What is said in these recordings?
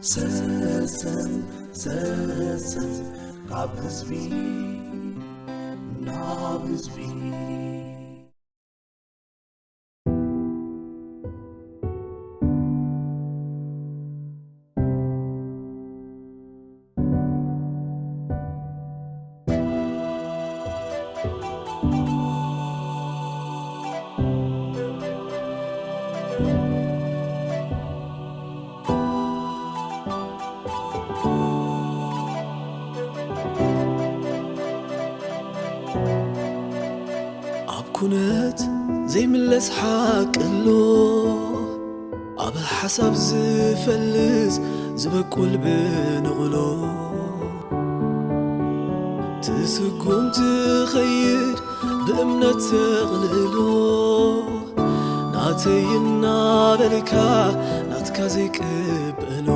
ሰሰን ሰሰን ካብ ህዝቢ ናብ ህዝቢ። ኣብ ኩነት ዘይምለስ ሓቂ ኣሎ፣ ኣብ ሓሳብ ዝፈልስ ዝበቁል ብንቕሎ። ትስጉም ትኸይድ ብእምነት ተቕልሎ፣ ናተይ እናበልካ ናትካ ዘይቅበሎ።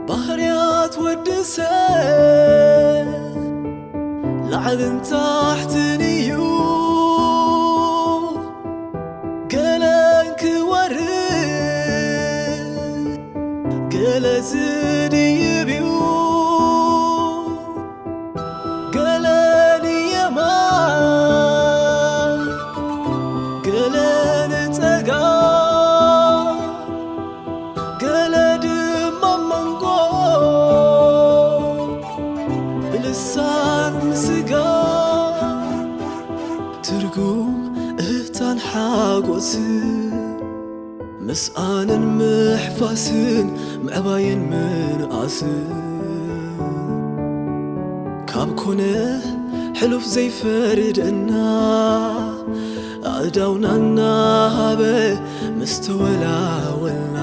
ባህርያት ወዲ ሰብ ላዕልን ታሕትን እዩ፣ ገለን ክወርድ ገለ ዝድይብ እዩ። ገለ ንየማን፣ ገለ ንጸጋም፣ ገለ ድማ መንጎ ብልሳን ስጋ። ትርጉም እህታን ሓጎስን፣ ምስኣንን ምሕፋስን ምዕባይን ምንኣስን፣ ካብ ኮነ ሕሉፍ ዘይፈርደና፣ ኣእዳውና እናሃበ ምስ ተወላወልና።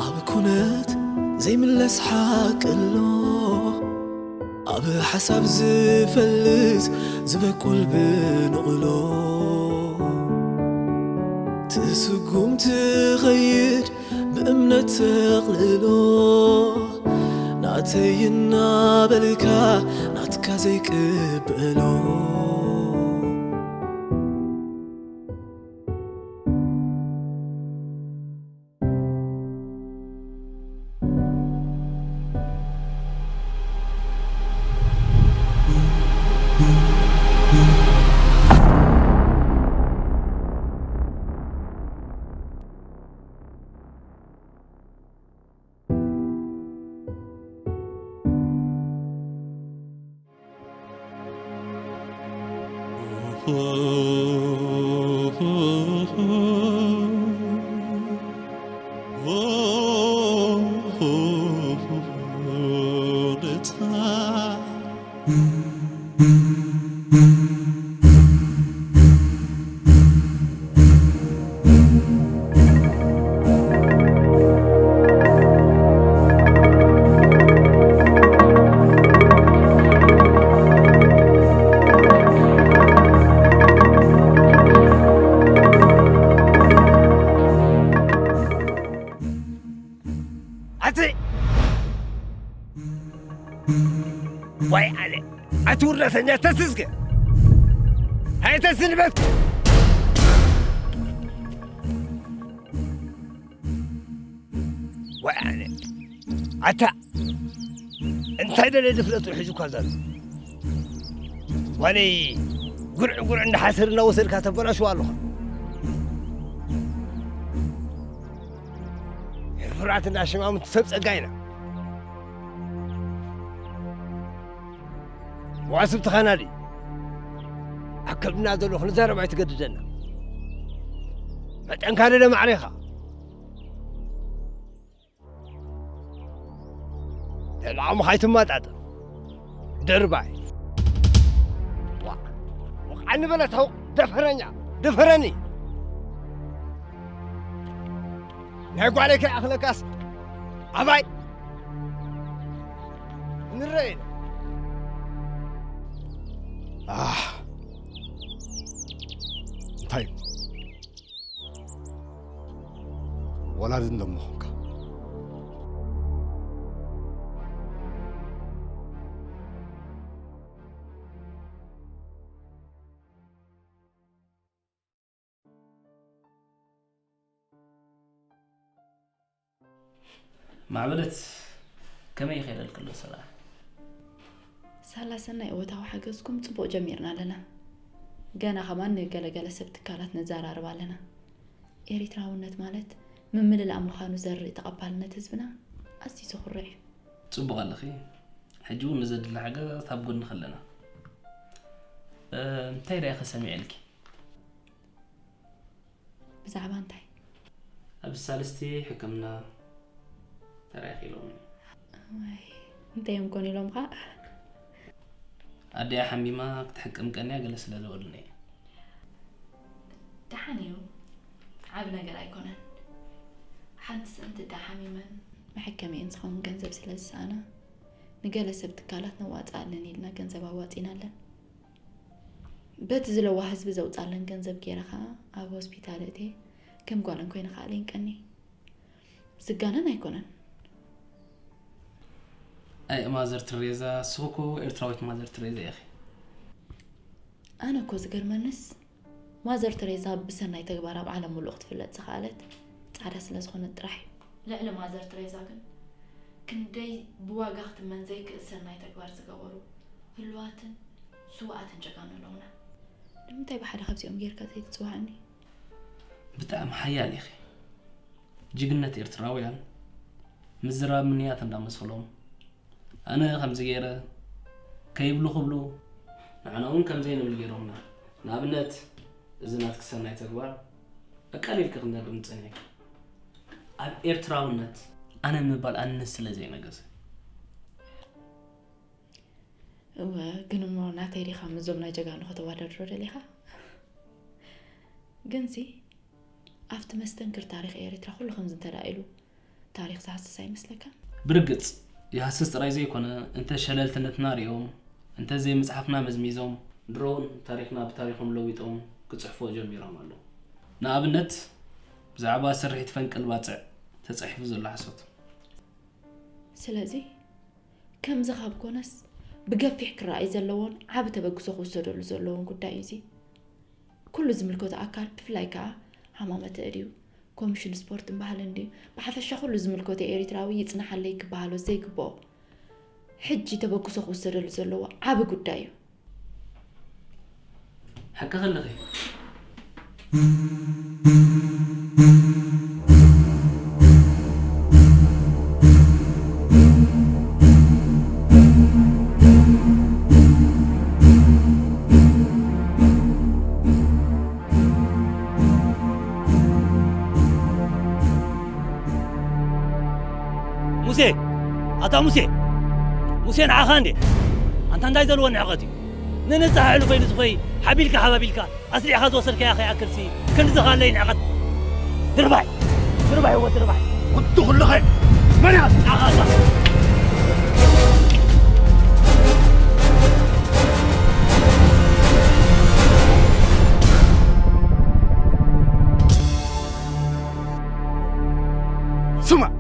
ኣብ ኩነት ዘይምለስ ሓቂ ኣሎ፣ ኣብ ሓሳብ ዝፈልስ ዝበቁል ብንቕሎ። ትስጉም ትኸይድ ብእምነት ተቕልሎ፣ ናተይ እናበልካ ናትካ ዘይቅበሎ። ኣቲ ዋይ ኣነ ኣቲ ውርደተኛ ተስዝገ ኣይተስንበት ዋይ ኣነ ኣታ እንታይ ደለ ድፍለጡ ሒዙ እኳ ዘሎ ዋለይ ጉርዕ ጉርዕ እንዳሓሰር እናወሰድካ ተበላሽዋ ኣለኻ ሕፉራትና ሽማምንቲ ሰብ ጸጋ ኢና። መዋስብትኻና ድዩ? ኣብ ከብድና ዘሎ ክንዛረብ ኣይትገድደና። መጠንካ ደለ ማዕሬኻ። ልዕሊ ዓቕምኻ ኣይትመጣጠን። ድርባይ። ዋ፣ ወቕዓኒ በለ ተው፣ ደፈረኛ፣ ድፈረኒ። ናይ ጓለይ ከይኣኽለካስ ኣባይ ንረአ ኢና። ኣሕ፣ እንታይ እዩ? ወላዲ እንደሞ ኾንካ። ማዕበለት፣ ከመይ ይኸደልክሎ ስራሕ? ሳላ ሰናይ እወታዊ ሓገዝኩም ጽቡቕ ጀሚርና ኣለና። ገና ከማን ንገለገለ ሰብ ትካላት ነዘራርብ ኣለና። ኤሪትራውነት ማለት ምምልላእ ምዃኑ ዘርኢ ተቐባልነት ህዝብና ኣዝዩ ዘኹርዕ እዩ። ጽቡቕ ኣለኺ። ሕጂ እውን ንዘድሊ ሓገዛት ኣብ ጎንኺ ኣለና። እ፣ እንታይ ደኣ ከ ሰሚዐልኪ? ብዛዕባ እንታይ? ኣብ ሳልስቲ ሕክምና ተራኺሎም እዮም። ዋይ፣ እንታይ እዮም ኮን ኢሎምኻ? ኣደያ ሓሚማ ክትሕክም ቀንያ ገለ ስለ ዝበሉኒ እየ። ደሓን እዩ። ዓቢ ነገር ኣይኮነን። ሓንቲ ስእንቲ እዳ ሓሚመን መሐከሚአን ዝኸውን ገንዘብ ስለ ዝሰኣና፣ ንገለ ሰብ ትካላት ነዋጽኣለን ኢልና ገንዘብ ኣዋጺናለን። በቲ ዝለዋ ህዝቢ ዘውጻለን ገንዘብ ገይረ ኸኣ ኣብ ሆስፒታል እትየ ከም ጓለን ኮይነ ክኣልየን ቀንየ። ዝጋነን ኣይኮነን። ኣይ ማዘር ትሬዛ፣ ንስኺ እኮ ኤርትራዊት ማዘር ትሬዛ ኢኺ። ኣነ እኮ ዝገርመንስ ማዘር ትሬዛ ብሰናይ ተግባር ኣብ ዓለም ሙሉእ ክትፍለጥ ዝኸኣለት ጻዕዳ ስለ ዝኾነት ጥራሕ እዩ። ልዕሊ ማዘር ትሬዛ ግን ክንደይ ብዋጋ ክትመን ዘይክእል ሰናይ ተግባር ዝገበሩ ህሉዋትን ስዉኣትን ጀጋኑ ኣለዉና። ንምንታይ ብሓደ ካብዚኦም ጌርካ ዘይትጽውዓኒ? ብጣዕሚ ሓያል ኢኺ። ጅግነት ኤርትራውያን ምዝራብ ምንያት እንዳመሰሎም፣ ኣነ ከምዚ ገይረ ከይብሉ ክብሉ፣ ንዓና እውን ከምዘይ ንብል ገይሮምና። ንኣብነት፣ እዚ ናትኪ ሰናይ ተግባር ኣቃሊልኪ ክንደግም ጸኒሕኪ። ኣብ ኤርትራውነት ኣነ ምባል ኣንነት ስለ ዘይነገሰ። እወ፣ ግን እሞ ናተይ ዲኻ ምስዞም ናይ ጀጋኑ ከተወዳድሮ ደሊኻ? ግንሲ፣ ኣብቲ መስተንክር ታሪኽ ኤሪትራ ኩሉ ከምዚ እንተ ደኣ ኢሉ፣ ታሪኽ ዝሃስስ ኣይመስለካን? ብርግጽ፣ ይሃስስ ጥራይ ዘይኮነ፣ እንተ ሸለልትነትና ርእዮም፣ እንተ ዘይምጽሓፍና መዝሚዞም፣ ድሮውን ታሪኽና ብታሪኾም ለዊጦም ክጽሕፍዎ ጀሚሮም ኣለዉ። ንኣብነት፣ ብዛዕባ ስርሒት ፈንቅል ባጽዕ ተጻሒፉ ዘሎ ሓሶት። ስለዚ፣ ከምዚ ካብ ኮነስ፣ ብገፊሕ ክረኣይ ዘለዎን ዓቢ ተበግሶ ክውሰደሉ ዘለዎን ጉዳይ እዩ እዚ። ኩሉ ዝምልከቶ ኣካል፣ ብፍላይ ከኣ ሃማመተ ድዩ፣ ኮሚሽን ስፖርትን ባህልን ድዩ፣ ብሓፈሻ ኩሉ ዝምልከቶ ኤሪትራዊ ይጽናሓለይ ክበሃሎ ዘይግብኦ፣ ሕጂ ተበግሶ ክውሰደሉ ዘለዎ ዓቢ ጉዳይ እዩ። ሓቅኺ ኣለኺ። ሙሴ! ኣታ ሙሴ! ሙሴ ንዓኻ እንዴ! ኣንታ እንታይ ዘለዎ ንዕቐት እዩ? ንንጻህ ኣዕሉፈይ ንጹፈይ ሓቢልካ ሓባቢልካ ኣስሊዕኻ ዝወሰድካያ ከይኣክልሲ ክንዲ ዝኻለይ ንዕቐት። ድርባይ! ድርባይ እወ ድርባይ! ወዲ ኩልኸ መን እያ ኣስሊዓኻ እዛ? ስማዕ!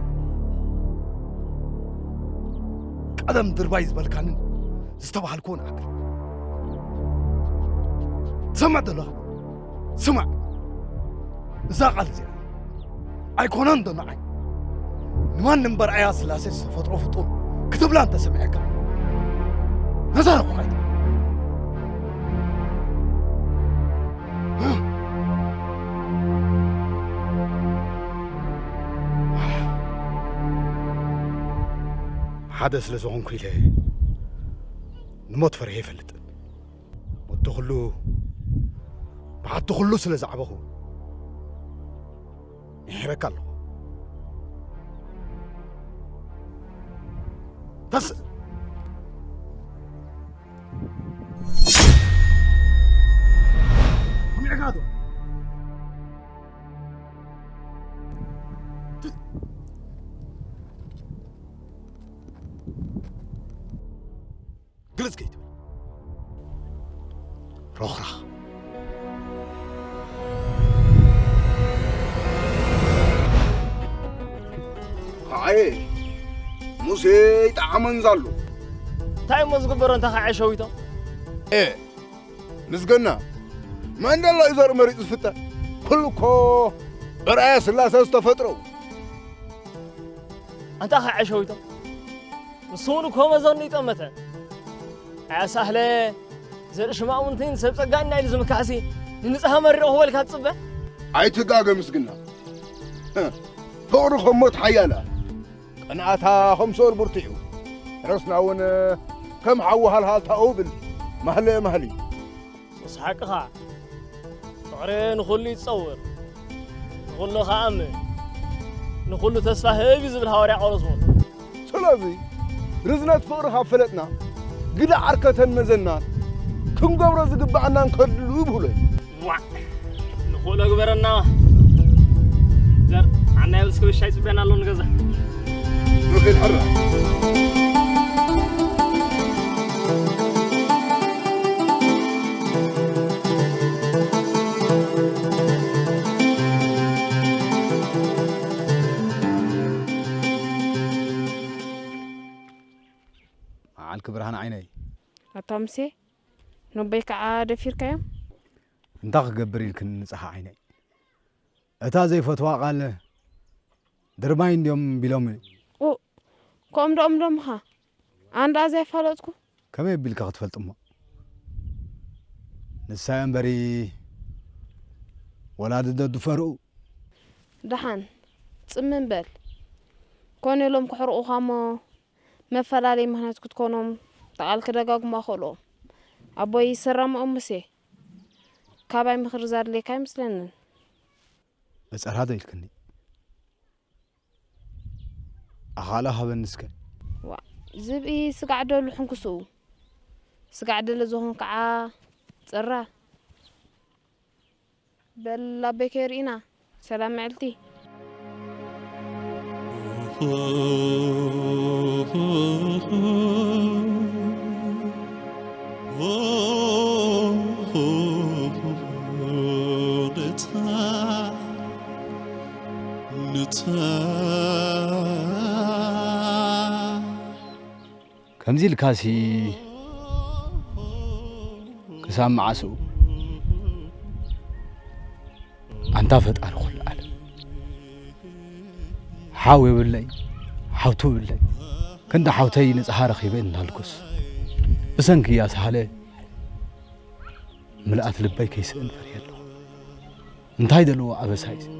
ቀደም ድርባይ ዝበልካንን ዝተባሃልክዎን ኣክል። ትሰምዕ ዘለኻ? ስማዕ! እዛ ቃል እዚኣ ኣይኮነን ዶ ንዓይ ንማንም በርኣያ ስላሴ ዝተፈጥሮ ፍጡር ክትብላ እንተሰሚዐካ ነዛ ረኹኻ ኣይትብል። ሓደ ስለ ዝኾንኩ ኢለ ንሞት ፈሪሐ ይፈልጥን። ሞት ኩሉ ብሓቲ ኩሉ ስለ ዝዓበኹ ይሕረካ ኣለኹ። ተስ ሰሚዕካ ዶ? ግልጽ ከይትብል ሮኽራኽ። ኣየ ሙሴ ይጠዓመን ዘሎ። እንታይ እሞ ዝግበሮ እንተ ኸዓ ሸዊቶም? ኤ፣ ምስገና፣ መን ደሎ እዩ ዘርኢ መሪጹ ዝፍጠር? ኩሉ እኮ ብርኣያ ስላሰ ዝተፈጥሮ። ኣንታ ኸዓ ሸዊቶም፣ ንሱ እውን እኮ መዘኑ ይጠመተ። ኣያ ሳህለ፣ ዘርኢ ሽማሙንቲን ሰብ ጸጋን ኢና ኢሉ ዝምካሕሲ፣ ንንጽሃ መሪቑ ክበልካ ትጽበ? ኣይትጋገ ምስግና። ፍቕሪ ከም ሞት ሓያላ፣ ቅንኣታ ከም ሶር ብርቱዕ እዩ። ረስና እውን ከም ሓዊ ሃልሃልታ እብል፣ ማህለ ማህሊ። ምስ ሓቅኻ፣ ፍቕሪ ንኹሉ ይጸውር፣ ንኹሉ ከኣምን፣ ንኹሉ ተስፋ ህብ እዩ ዝብል ሃዋርያ ጳውሎስ እውን። ስለዚ፣ ርዝነት ፍቕሪ ካብ ፈለጥና፣ ግዳ ዓርከተን መዘናን ክንገብሮ ዝግብኣናን ከድሉ ይብህሎ እዩ። ዋዕ! ንኽእሎ ግበረና። ዘር፣ ዓና የብልስ ክብሻ ይጽበና ኣሎ ንገዛ። ንኽእል ሕራ። መዓልኪ ብርሃን ዓይነይ። ኣታ ሙሴ፣ ነቦይ ከዓ ደፊርካዮም? እንታይ ክገብር ኢልክኒ ንጽሃ ዓይነይ? እታ ዘይፈትዋ ቃል ድርባይ እንድዮም ቢሎምኒ። ኡ፣ ከምኡ ደኦም ዶምኻ? ኣነ ደኣ ዘይፋለጥኩ። ከመይ ኣቢልካ ክትፈልጥ እሞ? ንሳ እያ እምበሪ ወላ ደዱ ፈርኡ። ደሓን፣ ጽምም በል። ኮነ ኢሎም ከሕርቑኻ እሞ፣ መፈላለዪ ምኽንያት ክትኮኖም፣ እታ ቃል ክደጋግሙ ኣኽእልዎም። ኣቦይ ይሰራምኦም ሙሴ፣ ካባይ ምኽሪ ዘድልየካ ኣይመስለንን። መጸራ ዶ ኢልክኒ? ኣኻላ ሃበኒ እስከ። ዋእ፣ ዝብኢ ስጋዕ ደሉ ሕንኩስኡ። ስጋዕ ደለ ዝኾን ከዓ ጸራ። በል ኣቦይ ከይርኢና። ሰላም መዕልቲ። ከምዚ ኢልካሲ ክሳብ መዓስኡ? ኣንታ ፈጣሪ ኩሉ ዓለም፣ ሓው የብለይ፣ ሓውቲ የብለይ። ክንዲ ሓውተይ ንጽሃ ረኺበ እናልኩስ፣ ብሰንኪ እያ ሳህለ ምልኣት ልበይ ከይስእን ፈርየ ኣለኹ። እንታይ ዘለዎ ኣበሳ እዩ እዚ?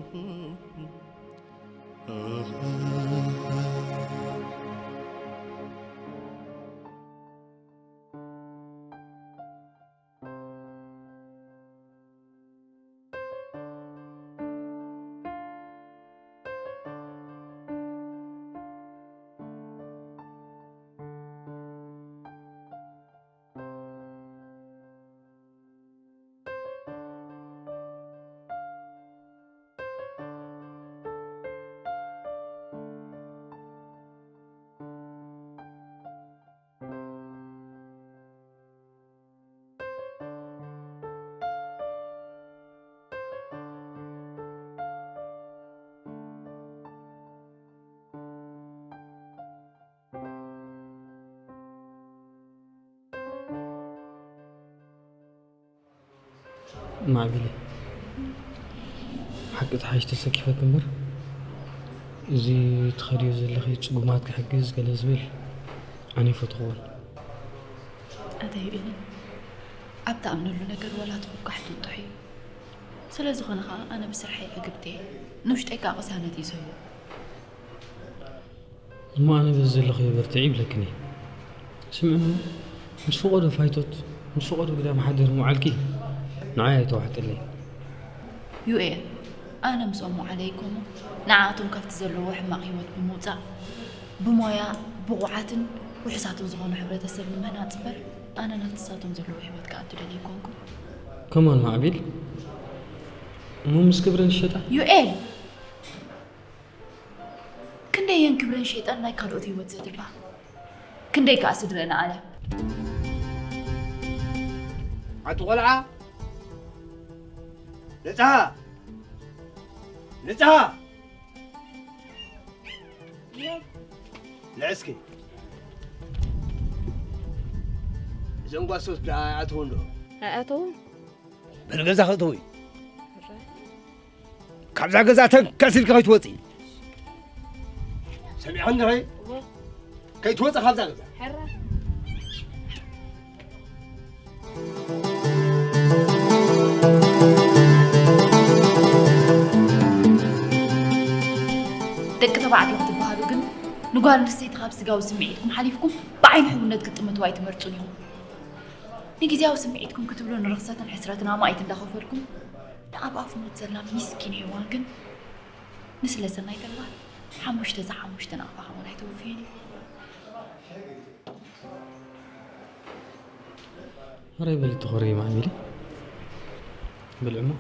ማዕቢለይ፣ ሓቂ ተሓሽ ተሰኪፈኪ እምበር፣ እዚ ትኸድዮ ዘለኺ ጽጉማት ክሕግዝ ገለ ዝብል ኣነ ይፈትኽዎን። ኣታ ዩኤል፣ ኣብ ትኣምነሉ ነገር ዋላ ትኹካሕ ጥጡሕ እዩ። ስለ ዝኾነ ኸኣ ኣነ ብስርሐይ ዕግብቲ እየ። ንውሽጠይ ከኣ ቅሳነት እዩ ዝህቦ። እሞ ኣነ በዚ ዘለኽዮ በርትዒ ይብለክን እየ። ስምዒ እሞ፣ ምስ ፈቐዶ ፋይቶት፣ ምስ ፈቐዶ ግዳም ሓደር ምውዓልኪ ንዓይ ኣይተዋሕጠለይ። ዩኤል፣ ኣነ ምስኦም ምውዓለይ እኮ እሞ፣ ንዓኣቶም ካብቲ ዘለዎ ሕማቕ ህይወት ብምውጻእ፣ ብሞያ ብቑዓትን ውሑሳትን ዝኾኑ ሕብረተሰብ ንምህናጽ እምበር፣ ኣነ ናብቲ ንሳቶም ዘለዎ ህይወት ክኣቱ ደልየ ኣይኮንኩን። ከማን ማዕቢል፣ እሞ ምስ ክብረን ዝሸጣ? ዩኤል! ክንደየን ክብረን ሸይጠን ናይ ካልኦት ህይወት ዘትርፋ? ክንደይ ከኣ ስድረን ኣለ? ኣቲ ቆልዓ! ንጽሃ! ንጽሃ! ንዕስኪ። እዞም ጓሶት ደኣ ኣይኣተውን ዶ? ኣይኣተውን። በል ገዛ ክእተዊ። እረ። ካብዛ ገዛ ተንከስ ኢልኪ ከይትወጺ። ሰሚዕኽኒ ዲኺ? እወ። ከይትወፂ ካብዛ ገዛ። ሕራ። ደቂ ተባዕትዮ ክትበሃሉ ግን ንጓል ኣንስተይቲ ካብ ስጋዊ ስምዒትኩም ሓሊፍኩም ብዓይኒ ሕውነት ክትጥምትዋ ኣይትመርጹን ኢኹም። ንግዜያዊ ስምዒትኩም ክትብሉ ንርኽሰትን ሕስረትን ኣማኢት እንዳኸፈልኩም፣ ንኣብ ኣፍ ሞት ዘላ ሚስኪን ሄዋን ግን ንስለ ሰናይ ተግባር ሓሙሽተ ዝሓሙሽተ ናቕፋ ከማን ኣይተውፍዮን እዩ። ኣረ በሊ ትኾሪ ማዕቢሊ። በልዕሞ።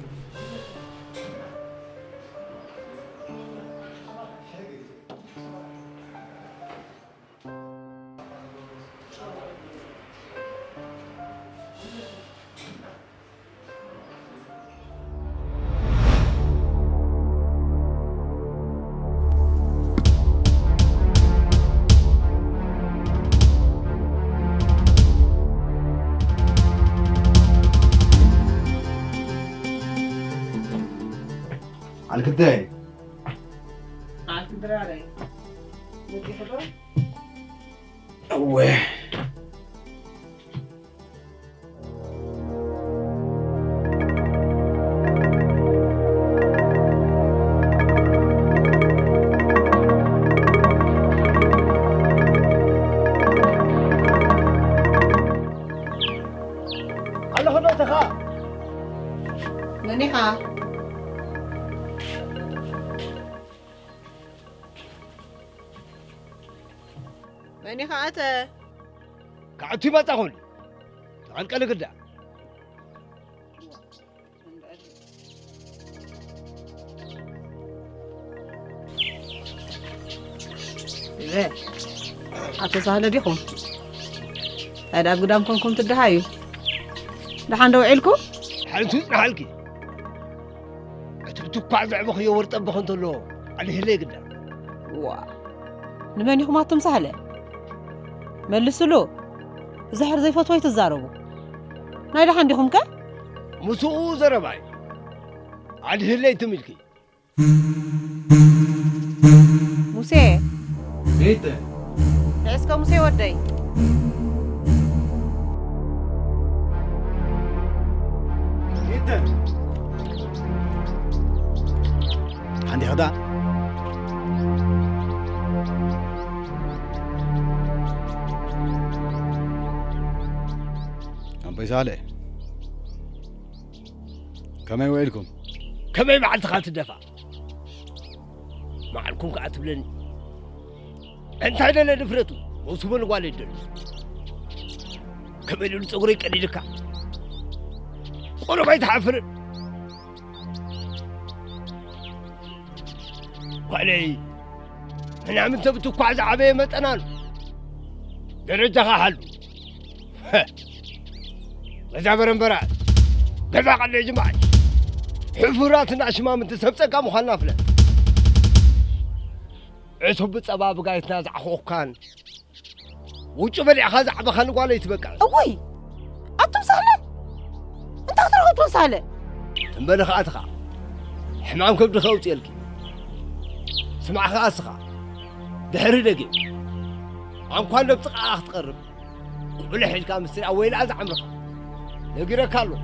ዓልክደይ። ዓልክድራረይ። ወዲኹ ዶ? እወ። ኣለኹ ዶ ተኻ? መን ኢኻ? መን ኢኻ ኣተ? ክኣቱ ይመጻኹ እንዲ። ተቐልቀሊ ግዳ። እበ፣ ኣቶ ሳህለ ዲኹም? ታዲያ ኣብ ግዳም ኮንኩም ትደሃዩ? ደሓን ዶ ውዒልኩም? ሓንቲ ይጽናሓልኪ። እቲ ብትኳዕ ዘዕበኽዮ ወርጠ ኣቦኺ እንተሎ ኣልሂለይ ግዳ። ዋ፣ ንመን ኢኹም ኣቱም ሳህለ? መልስሉ። ዝሕር ዘይፈትዎ ኣይትዛረቡ። ናይ ደሓን ዲኹም ከ? ምስኡ ዘረባይ ኣድህለይ ትም ኢልኪ። ሙሴ። ቤተ። ንዕስከ ሙሴ ወደይ። ቤተ። ሓንቲ ኸዳ። ኣቦይ ሳሌ፣ ከመይ ውዒልኩም? ከመይ መዓልትኻ ትደፋ? መዓልኩም ከኣ ትብለኒ። እንታይ ደለ ድፍረቱ? መውስቦ ንጓለይ ደሉ። ከመይ ኢሉ ጸጉረይ ቀዲድካ? ቁሩብ ኣይትሓፍርን? ጓለይ፣ ምናምን ተብትኳዕ ዝዓበየ መጠን ኣሎ። ደረጃኻ ሓሉ። ገዛ በረንበራት፣ ገዛ ቀለይ ጅማዓት፣ ሕፉራትና ሽማምንቲ ሰብ ጸጋ ምዃንና ፍለጥ። ዕሱብ ብጸባ ብጋይትና ዝዓኾኽካን፣ ውጩ በሊዕኻ ዝዓበኻን ጓለይ ትበቃ። እወይ! ኣቱም ሳህለ! እንታይ ክትረኽቡ ኣቱም ሳህለ? ትም በሊ ኸኣ ትኻ። ሕማም ከብድኺ ኣውጽኤልኪ። ስማዕ ኸኣ እስኻ። ድሕሪ ደጊም። ኣንኳን ናብ ጥቓኣ ክትቐርብ። ቁልሕ ኢልካ ምስጢራ ወይልኣ ዝዓምርኻ። ነጊረካ ኣለኹ።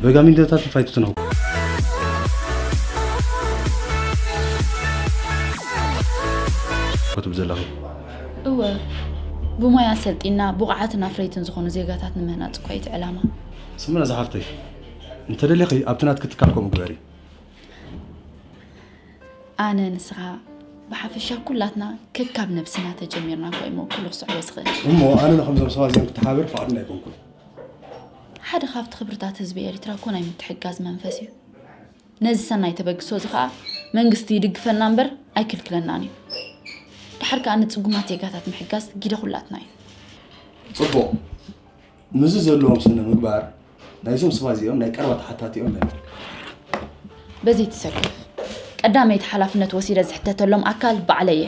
በጋሚንዶታት ፋይቱ ትነው። ክትብ ዘለኹ። እወ፣ ብሞያ ሰልጢና ብቑዓትን ኣፍረይትን ዝኾኑ ዜጋታት ንምህናጽ እኳ እዩ እቲ ዕላማ። ስምና ዝሓፍተይ፣ እንተደሊኺ ኣብቲ ናትኪ ትካል ከምኡ ግበሪ። ኣነ፣ ንስኻ፣ ብሓፈሻ ኩላትና ከካብ ነብስና ተጀሚርና እኳ እሞ ኩሉ ክስዕቦ ዝኽእል። እሞ ኣነ ንከምዞም ሰባት እዚኦም ክተሓባበር ፍቓድና ኣይኮንኩን። ሓደ ካብቲ ክብርታት ህዝቢ ኤሪትራ እኮ ናይ ምትሕግጋዝ መንፈስ እዩ። ነዚ ሰናይ ተበግሶ እዚ ኸኣ መንግስቲ ይድግፈና እምበር ኣይክልክለናን እዩ። ድሓር ከኣ ንጽጉማት ዜጋታት ምሕጋዝ ግደ ኩላትና እዩ። ጽቡቕ። ምስዚ ዘለዎም ስነ ምግባር ናይዞም ሰባት እዚኦም ናይ ቀረባ ተሓታቲ እዮም ነና። በዚ ትሰከፍ ቀዳመይቲ ሓላፍነት ወሲደ ዝሕተተሎም ኣካል ባዕለየ።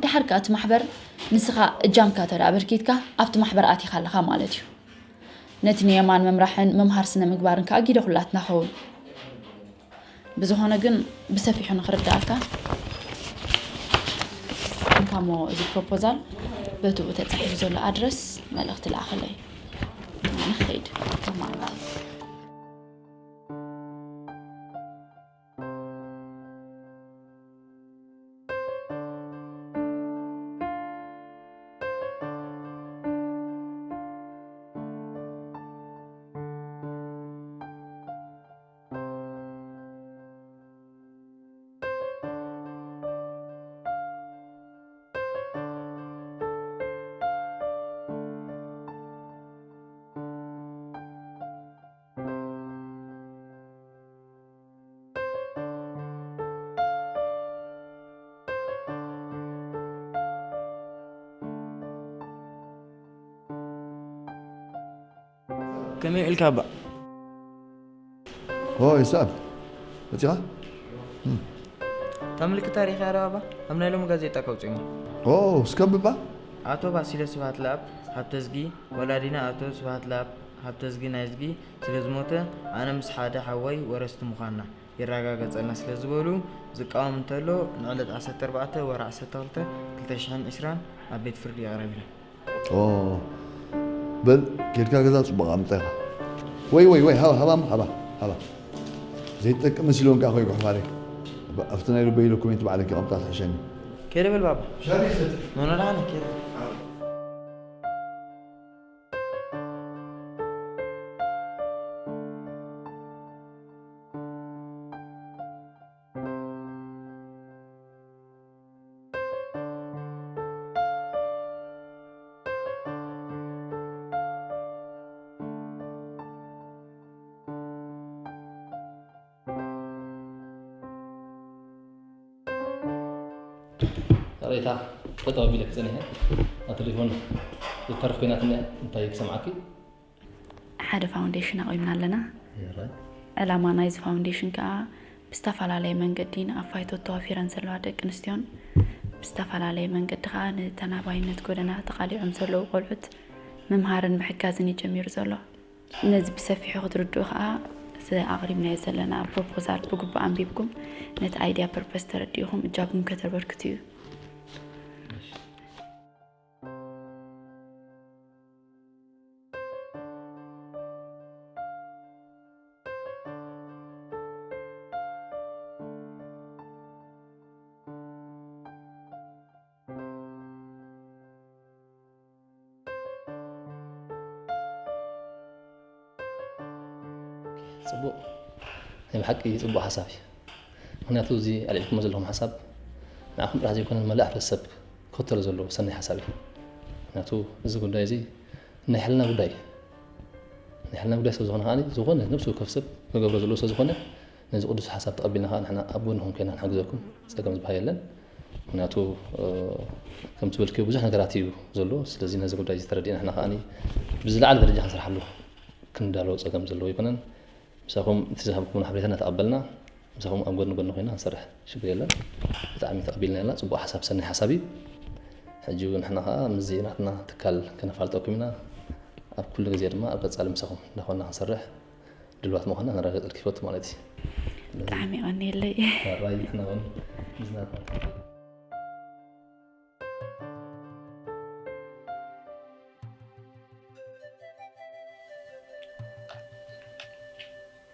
ድሓር ከኣ እቲ ማሕበር ንስኻ እጃምካ ተዳ ኣበርኪትካ ኣብቲ ማሕበር ኣቲኻ ኣለኻ ማለት እዩ። ነቲ ንየማን ምምራሕን ምምሃር ስነ ምግባርን ከኣ ጊደ ኩላትና ኸውን። ብዝኾነ ግን ብሰፊሑ ንኽርዳእካ እንካሞ እዚ ፕሮፖዛል በትኡ ተጻሒፉ ዘሎ ኣድረስ መልእኽቲ ለኣኸለይ ንኸይድ ማለት እዩ። ከመይ ውዒልካ ኣባ? ኦይ ሳብ መፂኻ? እታ ምልክት ታሪኽ ያረባባ ኣብ ናይ ሎሚ ጋዜጣ ከውፅእሞ። ኦ እስከብባ? ኣቶ ባሲለ ስብሃት ለኣብ ሃብተዝጊ፣ ወላዲና ኣቶ ስብሃት ለኣብ ሃብተዝጊ ናይዝጊ ስለ ዝሞተ ኣነ ምስ ሓደ ሓወይ ወረስቲ ምዃንና ይረጋገጸልና ስለ ዝበሉ ዝቃወም እንተሎ ንዕለት ዓሰርተ ኣርባዕተ ወርሒ ዓሰርተ ክልተ ክልተ ሽሕን ዕስራን ኣብ ቤት ፍርዲ ይቕረብ ኢሎም። ኦ በል ኬድካ ገዛ ጽቡቕ ኣምጣ ኢኻ። ወይ ወይ ወይ ሃባ ሃባ ሃባ ሃባ ዘይጠቅም መሲሎን ከኣ ኮይጉሕ ማለይ ኣብቲ ናይ ልበይ ኢለ ኮሜንት ባዕለይ ከቐምጣ ትሕሸኒ። ከይደ በል ባባ። መኖዳ ኣነ ከይደ። ሬታ ጠጠው ኣቢለኪ ጸኒሐ ኣብ ቴሌፎን ዝተርፍ ኮይናትኒ እንታይ ክሰምዓኪ? ሓደ ፋውንዴሽን ኣቑምና ኣለና። ዕላማ ናይዚ ፋውንዴሽን ከኣ ብዝተፈላለየ መንገዲ ንኣፋይቶ ተዋፊረን ዘለዋ ደቂ ኣንስትዮን ብዝተፈላለየ መንገዲ ከኣ ንተናባይነት ጎደና ተቓሊዖም ዘለዉ ቆልዑት ምምሃርን ምሕጋዝን እዩ ጀሚሩ ዘሎ። ነዚ ብሰፊሑ ክትርድኡ ከኣ እዚ ኣቕሪብናዮ ዘለና ፕሮፖዛል ብግቡእ ኣንቢብኩም ነቲ ኣይድያ ፐርፐስ ተረዲእኹም እጃብኩም ከተበርክቱ እዩ። ጽቡቕ ናይ ብሓቂ ጽቡቕ ሓሳብ እዩ። ምክንያቱ እዚ ኣልዒልኩሞ ዘለኹም ሓሳብ ንዓኹም ጥራሕ ዘይኮነ ንመላእ ሕብረተሰብ ክኽተሎ ዘለዎ ሰናይ ሓሳብ እዩ። ምክንያቱ እዚ ጉዳይ እዚ ናይ ሕልና ጉዳይ እዩ። ናይ ሕልና ጉዳይ ስለ ዝኾነ ከኣ ዝኾነ ነብሱ ወከፍ ሰብ ክገብሮ ዘለዎ ስለ ዝኾነ ነዚ ቅዱስ ሓሳብ ተቐቢልና ከኣ ንሕና ኣብ ጎንኹም ኮይና ክንሕግዘኩም ጸገም ዝበሃል የለን። ምክንያቱ ከምቲ ዝበልክዮ ብዙሕ ነገራት እዩ ዘሎ። ስለዚ ነዚ ጉዳይ እዚ ተረዲእና ንሕና ከኣ ብዝለዓለ ደረጃ ክንሰርሓሉ ክንዳሎ ጸገም ዘለዎ ኣይኮነን። ምሳኹም እቲ ዝሃብኩምና ሓበሬታ እናተቐበልና ምሳኹም ኣብ ጎድኒ ጎድኒ ኮይና ክንሰርሕ ሽግር የለን። ብጣዕሚ ተቐቢልና ኢና። ጽቡቕ ሓሳብ ሰናይ ሓሳብ እዩ። ሕጂ እውን ንሕና ከኣ ምስዚ ናትና ትካል ከነፋልጠኩም ኢና። ኣብ ኩሉ ግዜ ድማ ኣብ ቀጻሊ ምሳኹም እንዳኾንና ክንሰርሕ ድልዋት ምዃንና ነረጋግጸልኪ ይፈቱ ማለት እዩ። ብጣዕሚ የቐንየለይ። ራይ ንሕና እውን ምስናትና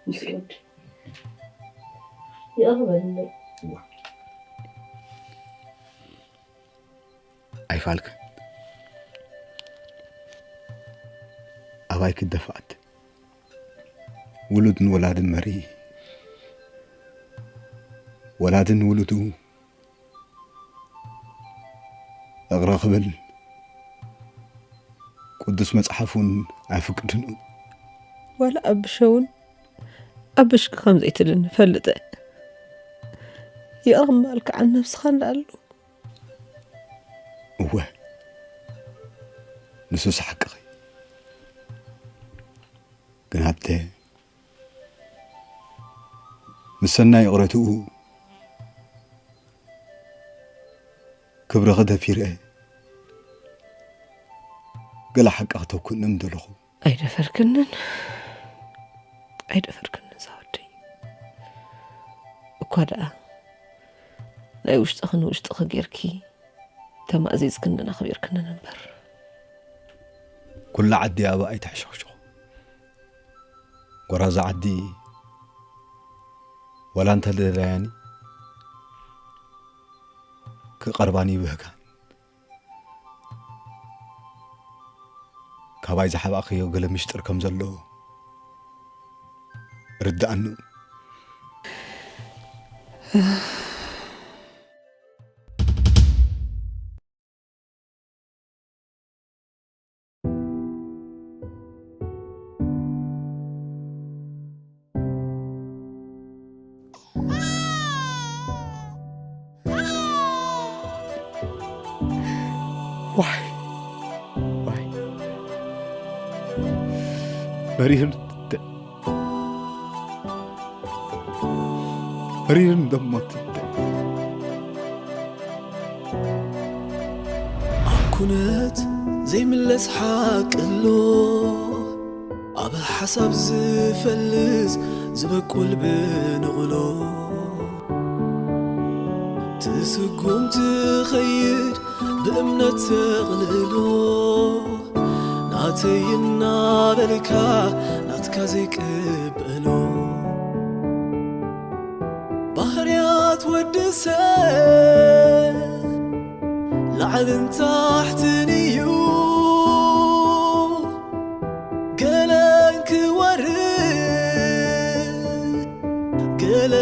ምስኪን ይቕር በልለይ። ኣይፋልክን ኣባይ ክደፋኣት ውሉድ ንወላድን መሪ ወላድን ውሉዱ እቕረ ክብል ቅዱስ መጽሓፍ እውን ኣይፍቅድን እዩ። ዋላ ኣብሸ እውን ኣበሽኪ ከም ዘይትልን እፈልጥ እየ። ይቕረ ምባልካ ዓን ነብስኻ እንዳኣሉ። እወ፣ ንሱስ ሓቅኺ። ግን ሃብተ፣ ምስ ሰናይ ይቕረትኡ ክብርኺ ደፊረ ገለ ሓቂ ክተኩእኒ ምደለኹ። ኣይደፈርክንን፣ ኣይደፈርክንን ዛወደይ። እኳ ደኣ ናይ ውሽጥኺ ንውሽጥኺ ጌርኪ ተማእዚዝክንን ኣኽቢርክንን እምበር። ኩላ ዓዲ ኣብኣ ኣይተሕሸኽሽኹ። ጎራዛ ዓዲ ዋላ እንተደለያኒ ክቐርባኒ ይብህጋን። ካባይ ዝሓባእኽዮ ገለ ምሽጥር ከም ዘሎ ርድኣኒ። ዋይ፣ ዋይ። መሪር፣ መሪር ደሞ ትንተ። ኣብ ኩነት ዘይምለስ ሓቂ ኣሎ፣ ኣብ ሓሳብ ዝፈልስ ዝበቁል ብንቕሎ። ትስጉም ትኸይድ ብእምነት ተቕልሎ፣ ናተይ እናበልካ ናትካ ዘይቅበሎ። ባህርያት ወዲ ሰብ ላዕልን ታሕትን እዩ፣ ገለን ክወርድ ገለ